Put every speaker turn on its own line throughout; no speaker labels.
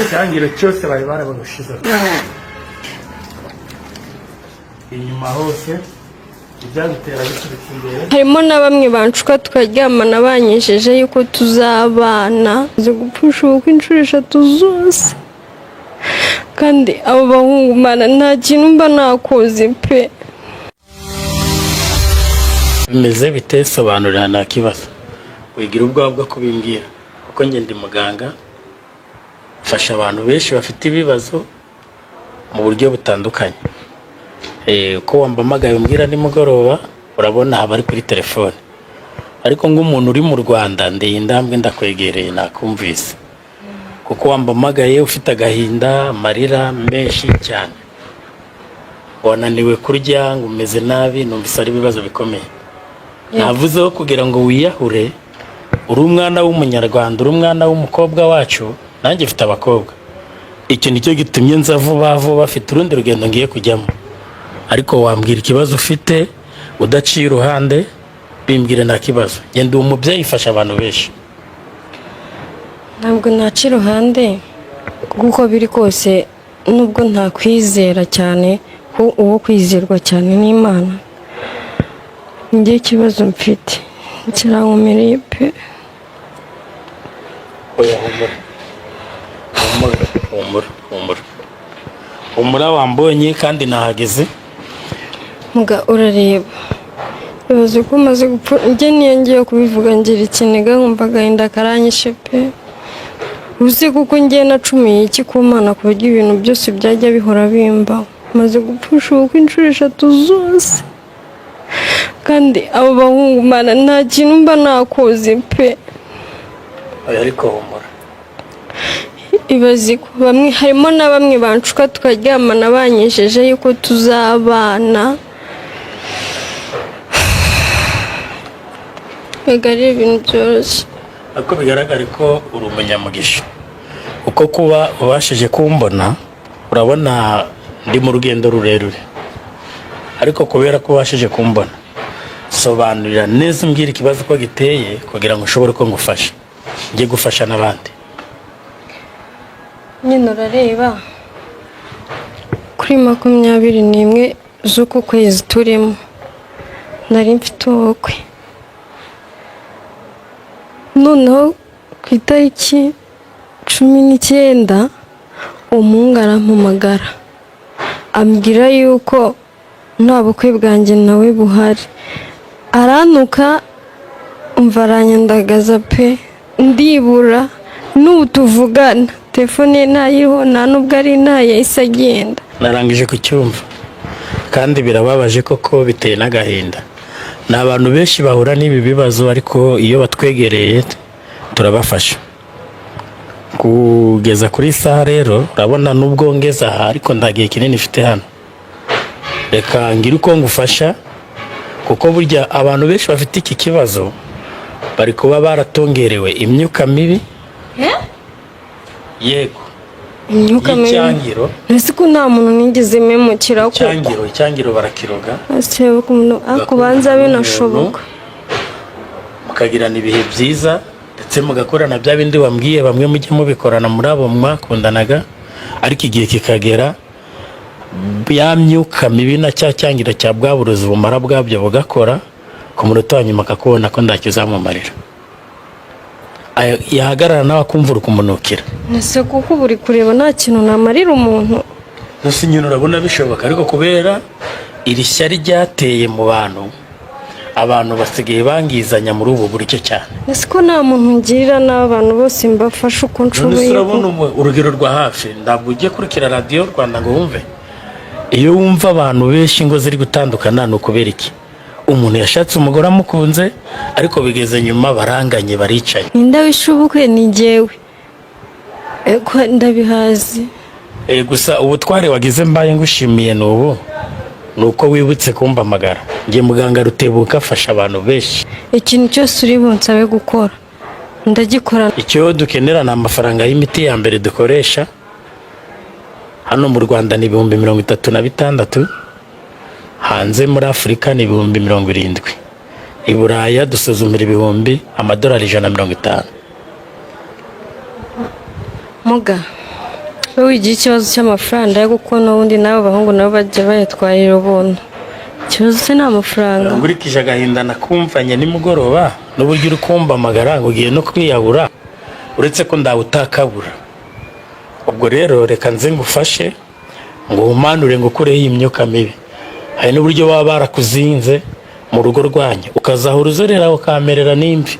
Icyangiro cyose bari barabagushizeho inyuma hose, ibyabitera biturutse imbere.
Harimo na bamwe banshuka tukaryamana banyijeje yuko tuzabana. Nzi gupfusha ubukwe inshuro eshatu zose, kandi abo bahungu, Mana, nta kintu mba nakoze pe.
Bimeze bite? Sobanurira, nta kibazo, wigira ubwoba bwo kubimbwira, kuko njye ndi muganga, mfasha abantu benshi bafite ibibazo mu buryo butandukanye. Uko wampamagaye umbwira nimugoroba, urabona haba ari kuri telefone, ariko nk'umuntu uri mu Rwanda ndeye intambwe ndakwegereye, nakumvise, kuko wampamagaye ufite agahinda, amarira menshi cyane, wananiwe kurya, ngo umeze nabi. Numvise ari ibibazo bikomeye. Navuzeho kugira ngo wiyahure. Uri umwana w'Umunyarwanda, uri umwana w'umukobwa wacu, nanjye mfite abakobwa. Icyo nicyo gitumye nza vuba vuba, afite urundi rugendo ngiye kujyamo, ariko wambwira ikibazo ufite udaciye iruhande. Bimbwire, nta kibazo. Ngenda uwo mubyeyi ifasha abantu benshi.
Ntabwo naca iruhande, kuko uko biri kose, nubwo ntakwizera cyane, ko uwo kwizerwa cyane n'Imana. Njye ikibazo mfite kirankomereye pe.
Oya, humura, humura, humura, humura, humura, wambonye kandi nahageze.
Muga, urareba, ibaze ko umaze gupfa. Njye niyo ngiye kubivuga ngira ikiniga, nkumva agahinda karanyishe pe. Uzi kuko ngiye nacumuye iki ku Mana ku buryo ibintu byose byajya bihora bimbaho? Maze gupfusha ubukwe inshuro eshatu zose, kandi abo bahungu, Mana, nta kintu mba nakoze pe.
Oya, ariko humura.
Ibaze ko bamwe, harimo na bamwe banshuka tukaryamana banyijeje yuko tuzabana. Ntabwo ari ibintu byoroshye.
Ariko bigaragare ko uri umunyamugisha, uko kuba ubashije kumbona. Urabona ndi mu rugendo rurerure, ariko kubera ko ubashije kumbona, sobanurira neza, umbwira ikibazo uko giteye, kugira ngo ushobore ko ngufasha, njye gufasha n'abandi.
Nyine urareba, kuri 21 z'uku kwezi turimo nari mfite ubukwe. Noneho ku itariki 19 umuhungu arampamagara, ambwira yuko nta bukwe bwanjye nawe buhari. Arantuka, umva, aranyandagaza pe, ndibura. N'ubu tuvugana telefone ye ntayiriho, nta nubwo ari ntayo, yahise agenda.
Narangije kucyumva, kandi birababaje koko, biteye n'agahinda. Ni abantu benshi bahura n'ibi bibazo, ariko iyo batwegereye turabafasha. Kugeza kuri iyi saha rero, urabona nubwo ngeze aha, ariko nta gihe kinini mfite hano. Reka ngire uko ngufasha, kuko burya abantu benshi bafite iki kibazo bari kuba baratongerewe imyuka mibi, yego.
Imyuka mibi?
Y'icyangiro.
Ese ko nta muntu nigeze memukira koko?
Icyangiro, icyangiro barakiroga.
Ese umuntu akubanza binashoboka?
Mukagirana ibihe byiza, ndetse mugakorana bya bindi wambwiye, bamwe mujye mubikorana muri abo mwakundanaga, ariko igihe kikagera ya myuka mibi na cya cyangiro cya bwa burozi bumara bwabyo bugakora, ku munota wa nyuma akakubona ko ntacyo uzamumarira. Yahagarara nawe akumva uri kumunukira.
Ese kuko ubu uri kureba nta kintu namarira umuntu?
Gusa nyine urabona bishoboka, ariko kubera iri shyari ryateye mu bantu, abantu basigaye bangizanya muri ubu buryo cyane.
Ese ko nta muntu ngirira nabi, abantu bose mbafasha uko
None se
nshoboye?
urabona urugero rwa hafi, ntabwo ugiye kurikira Radiyo Rwanda ngo wumve. Iyo wumva abantu benshi ingo ziri gutandukana, ni ukubera iki? Umuntu yashatse umugore amukunze, ariko bigeze nyuma baranganye, baricaye.
Ninde wishe ubukwe? Ni jyewe. Ko ndabihazi.
Gusa ubutware wagize mbaye ngushimiye ni ubu, ni uko wibutse kumpamagara. Njye muganga Rutebuka afasha abantu benshi.
Ikintu cyose uri bunsabe gukora ndagikora.
Icyo dukenera ni amafaranga y'imiti ya mbere dukoresha hano mu Rwanda, ni 36,000. Hanze muri Afurika ni 70,000. I Buraya dusuzumira amadolari 150.
Muga. Wowe wigira ikibazo cy'amafaranga yo kuko n'ubundi n'abo bahungu nabo bajya bayatwarira ubuntu. Ikibazo se ni amafaranga?
Nkurikije agahinda nakumvanye nimugoroba n'uburyo uri kumpamagara ngo ugiye no kwiyahura, uretse ko ndawutakabura. Ubwo rero reka nze ngufashe ngo umanure, ngo ukureho iyi myuka mibi. Hari n'uburyo baba barakuzinze mu rugo rwanyu, ukazahora uzerera ukamerera n'imvi.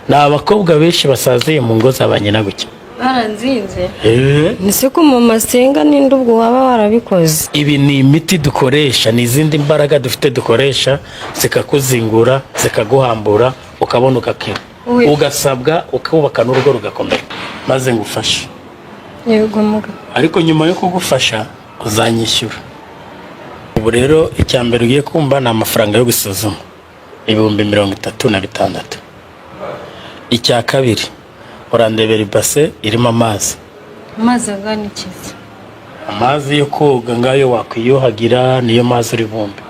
Ni abakobwa benshi basaziye mu ngo za ba nyina gutya.
Baranzinze?
Eh.
Ese ko mama asenga, ninde ubwo waba warabikoze?
Ibi ni imiti dukoresha, ni izindi mbaraga dufite dukoresha, zikakuzingura, zikaguhambura, ukabona ugakira, ugasabwa ukubaka n'urugo rugakomera. Maze ngufashe.
Yego muga.
Ariko nyuma yo kugufasha uzanyishyura. Ubu rero icya mbere ugiye kumva ni amafaranga yo gusuzuma, 36,000. Icya kabiri, urandebera ibase irimo amazi.
Amazi angana ikiza?
Amazi yo koga, ngayo wakwiyuhagira, niyo mazi uri bumbe.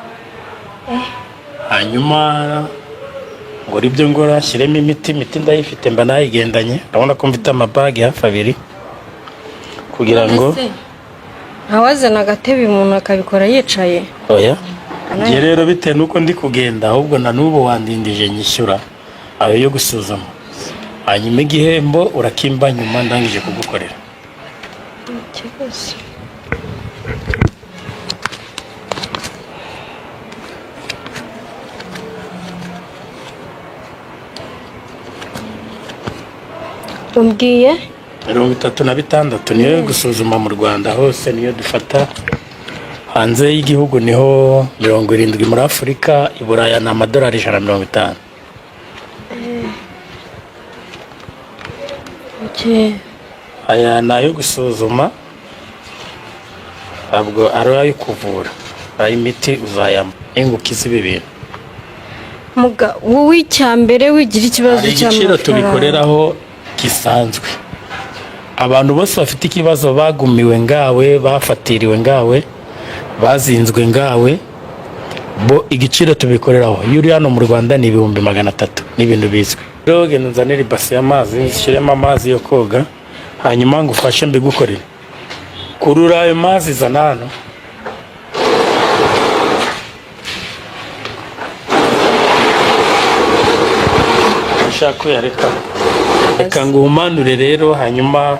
Hanyuma ngo ibyo ngora shyiremo imiti. Imiti ndayifite, mba nayigendanye. Urabona ko mfite amabagi hafi abiri kugira ngo
Ntawazana agatebe umuntu akabikora yicaye?
Oya, njye rero bitewe n'uko ndi kugenda, ahubwo na n'ubu wandindije nyishyura ayo yo gusuzuma, hanyuma igihembo urakimba nyuma ndangije kugukorera.
Ikibazo. Umbwiye?
36 niyo yo gusuzuma mu Rwanda hose, niyo dufata. Hanze y'igihugu niho 70, muri Afurika, i Buraya ni amadolari 150.
Okay.
Aya ni ayo gusuzuma, ntabwo ari ayo kuvura. Ay'imiti uzayama ingukiza ibi bintu.
Muga, wowe icya mbere wigira ikibazo
Hari igiciro
cy'amafaranga.
tubikoreraho gisanzwe. Abantu bose bafite ikibazo, bagumiwe ngawe, bafatiriwe ngawe, bazinzwe ngawe, bo igiciro tubikoreraho iyo uri hano mu Rwanda ni 300,000. Ni ibintu bizwi. Rero genda unzanire ibase y'amazi, nshyiremo amazi yo koga, hanyuma ngufashe mbigukorere. Kurura ayo mazi, zana hano. Ushaka uyareka, reka nguhumanure rero, hanyuma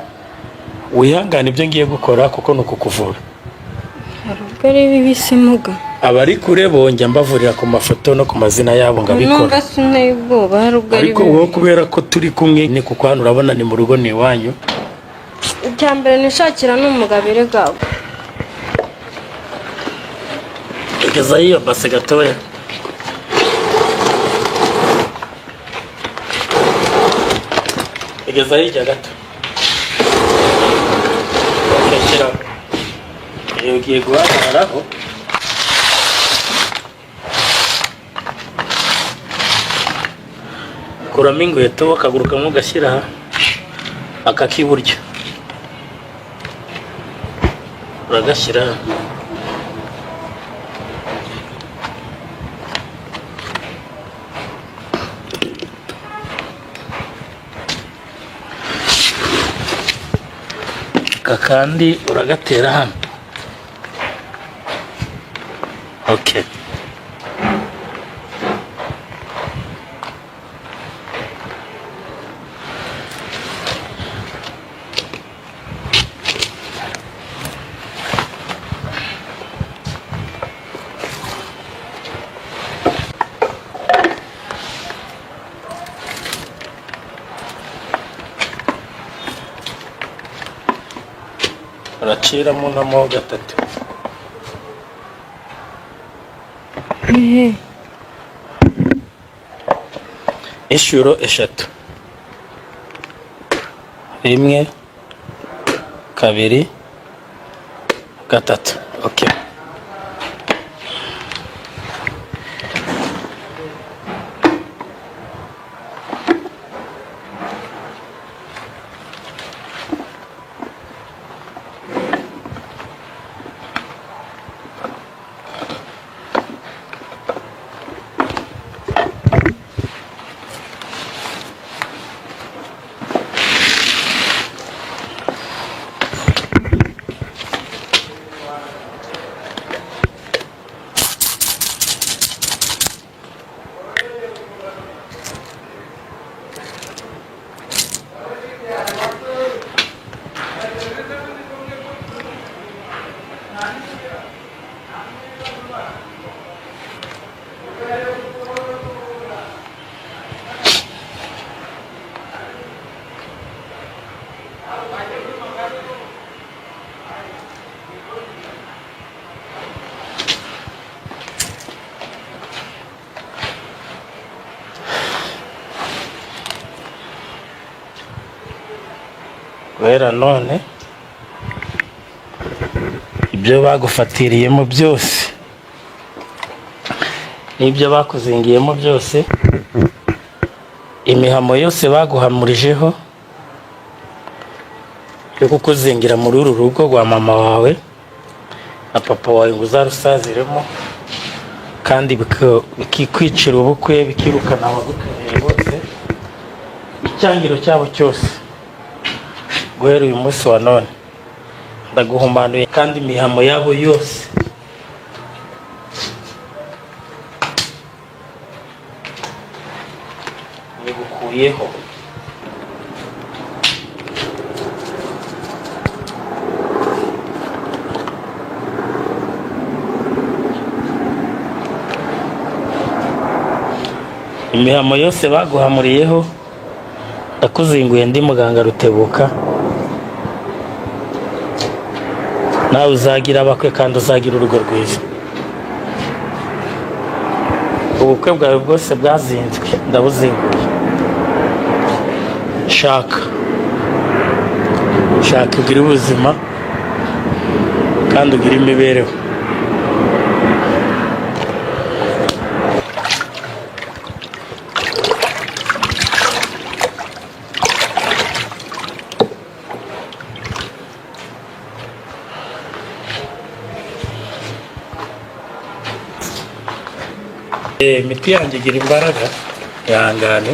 wihangane ibyo ngiye gukora kuko ni ukukuvura.
Hari ubwo ari bibisi muga?
Abari kure bongera mbavurira ku mafoto no ku mazina yabo ngabikora.
Numva sinteye ubwoba, hari ubwo ari
Ariko wowe kubera ko turi kumwe, ni kuko hano urabona ni mu rugo, ni iwanyu.
Icya mbere nishakira ni umugabo erega.
Gezayo iyo base gatoya. Gezayo hirya gato. Rekeraho. Iyo ugiye guhagararaho, kuramo inkweto, akaguru kamwe ugashyira aha, aka k'iburyo uragashyira hano. Aka kandi uragatera hano. Okay. Uraciramo namo gatatu.
Ehe.
Inshuro eshatu, rimwe, kabiri, gatatu. Okay. Guhera none, ibyo bagufatiriyemo byose n'ibyo bakuzingiyemo byose, imihamo yose baguhamurijeho yo kukuzingira muri uru rugo rwa mama wawe na papa wawe ngo uzarusaziremo, kandi bikikwicira ubukwe, bikirukana abagukeneye bose, icyangiro cyabo cyose, guhera uyu munsi wa none ndaguhumanuye, kandi imihamo yabo yose nyigukuyeho. Imihamo yose baguhamuriyeho ndakuzinguye, ndi muganga Rutebuka. Nawe uzagira abakwe kandi uzagira urugo rwiza. Ubukwe bwawe bwose bwazinzwe ndabuzinguye. Shaka, shaka ugire ubuzima kandi ugire imibereho. Imiti yanjye igira imbaraga, ihangane.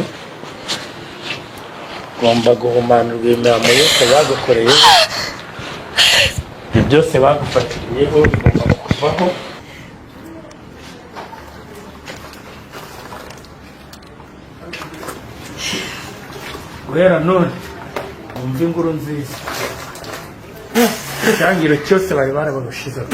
Ugomba guhumanurwa imihamo yose bagukoreye, ibyo byose bagufatiriyeho bigomba kuvaho. Guhera none wumva inkuru nziza, icyangiro cyose bari barabagushizeho.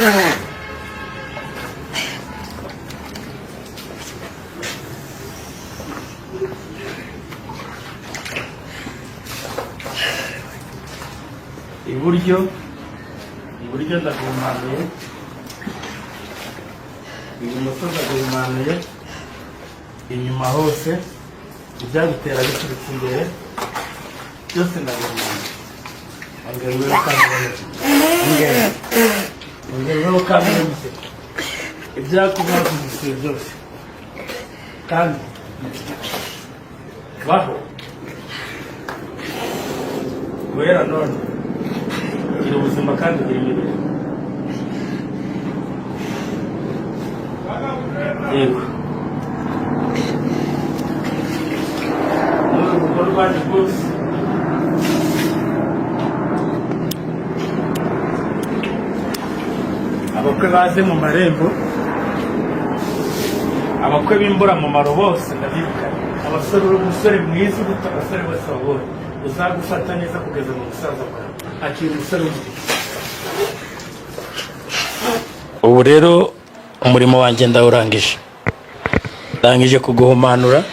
Iburyo, iburyo ndaguhumanuye, ibumoso ndaguhumanuye, inyuma hose ibyagutera biturutse imbere byose ndaguhumanuye. Ongera ubeho kandi ubeho, ongera, ongera ubeho kandi ubeho, ibyakubazumusiye byose, kandi baho. Guhera none gira ubuzima kandi ugira imibereho. Yego, muri uru rugo rwanyu rwose abakwe baze mu marembo, abakwe b'imburamumaro bose ndabirukanye. Abasore, uri umusore mwiza uruta abasore bose wabonye, uzagufata neza kugeza mu busaza bwawe. Akira umusore w'umugisha. Ubu rero umurimo wanjye ndawurangije, ndangije kuguhumanura.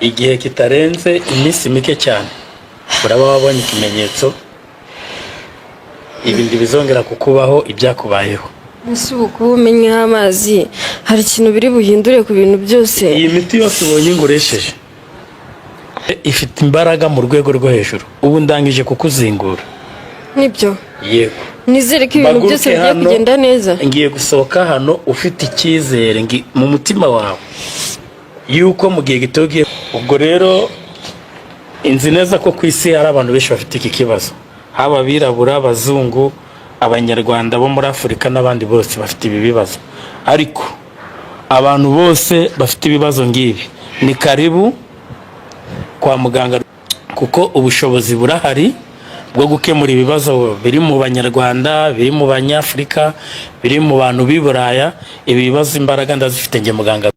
Igihe kitarenze iminsi mike cyane uraba wabonye ikimenyetso, ibindi bizongera kukubaho ibyakubayeho.
Ese ubu kuba umenyeho amazi hari ikintu biri buhindure ku bintu byose?
Iyi miti yose ubonye nguresheje ifite imbaraga mu rwego rwo hejuru. Ubu ndangije kukuzingura.
Nibyo?
Yego.
Nizere ko ibintu
Mpaguruke
byose bigiye
hano,
kugenda neza.
Ngiye gusohoka hano ufite icyizere mu mutima wawe yuko mu gihe gito ugiye. Ubwo rero inzi neza ko ku isi hari abantu benshi bafite iki kibazo, haba abirabura, abazungu, abanyarwanda bo muri Afurika n'abandi bose bafite ibi bibazo. Ariko abantu bose bafite ibibazo ngibi ni karibu kwa muganga, kuko ubushobozi burahari bwo gukemura ibibazo biri mu banyarwanda, biri mu banyafurika, biri mu bantu b'i Buraya. Ibi bibazo imbaraga ndazifite njye muganga.